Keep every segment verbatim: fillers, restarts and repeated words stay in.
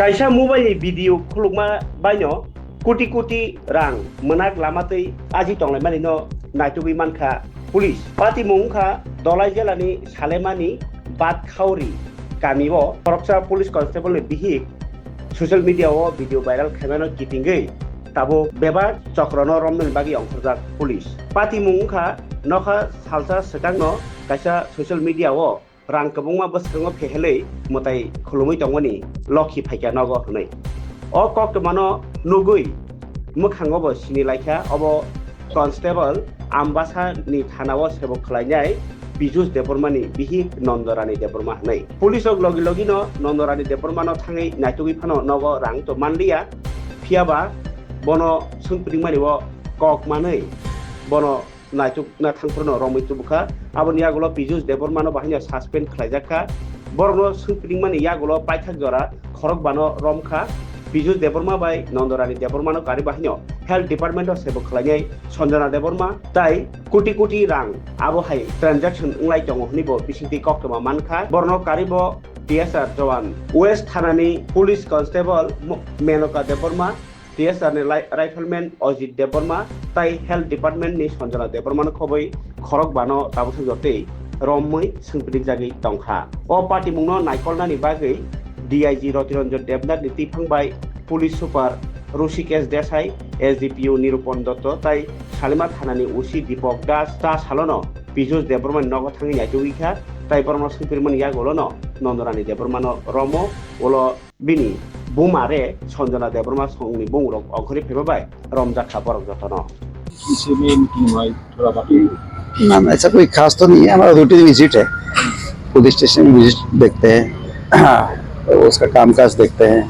Kaisa mobile ni video khulukma baino koti koti rang mwnak lama twi aji tonglaimani no naitugwi mankha police. Patimung wngkha Dholai jela ni Salemani Batkhauri kami o khoroksa police constable ni bihik social media o video viral khaimano kitingwi tabuk bebak chokro no romnani bagwi ongkhorjak police. Patimung wngkha nokha salsa swkang no kaisa social media o rang kwbangma bwskango phehelwi mwtai khulumwi tongmani lokhi phaikha nogo hwnwi. O koktwmano nugwi mwkhango bo sini laikha obo constable Ambasa ni thana o sebok khlainai Pijus Debbarma ni bihik Nondorani Debbarma hwnwi. Police rok logi logi no Nondorani Debbarma no thangwi naitugwi phano nogo rang to manliya, phiyaba bono swngpringmani o kok manwi bono naitukna thangphruno romwi tubukha. Aboni yagulo Pijus Debbarmano bahaino suspend khlaijakha. Borokno swngpringmani yagulo paithak jora khorokbano romkha. Pijus Debbarma bai Nondorani Debbarmano kari bahaino health department o sebo khlainai Sanjana Debbarma tai koti koti rang abo hai transaction wnglai tongo hwnwi bo bisingtwi koktwma mankha. Borokno karibo T S R jowan West thanani police constable Mo-, Menoka Debbarma, T S R ni lai-, rifleman Ajit Debbarma tai health department ni Sanjana Debbarma no khobwi khorok bano tabuk jotwi romwi swngpringjagwi tongkha. O patimungno naikolnani bagwi D I G Rotiranjan Debnath ni tiphang bai police super Rishikesh Desai, S D P O Nirupon Dotto tai Salima thanani O C Deepak Das ta salono Pijus Debbarma ni nogo thangwi naitugwi kha tai borokno swngpirmani yagulono Nondorani Debbarma no romo ulo Bini buma re Sanjana Debbarma songni bungrok ongkhorwi phaiba bai romjak kha borok jotono. इसी में मीटिंग हुआ है, थोड़ा बाकी। ना, ना, ऐसा कोई खास तो नहीं है, हमारा रूटीन विजिट है, पुलिस स्टेशन विजिट देखते हैं, उसका कामकाज देखते हैं,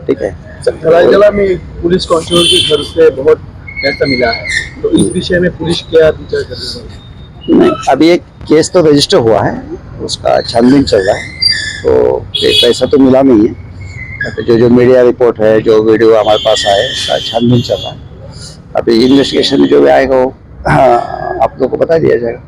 ठीक है। सर, धलाई जला में पुलिस कांस्टेबल के घर से बहुत पैसा मिला है, तो इस विषय में पुलिस क्या विचार कर रही है? नहीं, अभी एक केस तो रजिस्टर हुआ है, उसका छानबीन चल रहा है, तो ये पैसा तो मिला नहीं है। तो जो जो मीडिया रिपोर्ट है, जो वीडियो हमारे पास आए, उसका छानबीन चल रहा है। अभी इन्वेस्टिगेशन में जो भी आएगा, वो, हाँ, आप लोग को बता दिया जाएगा।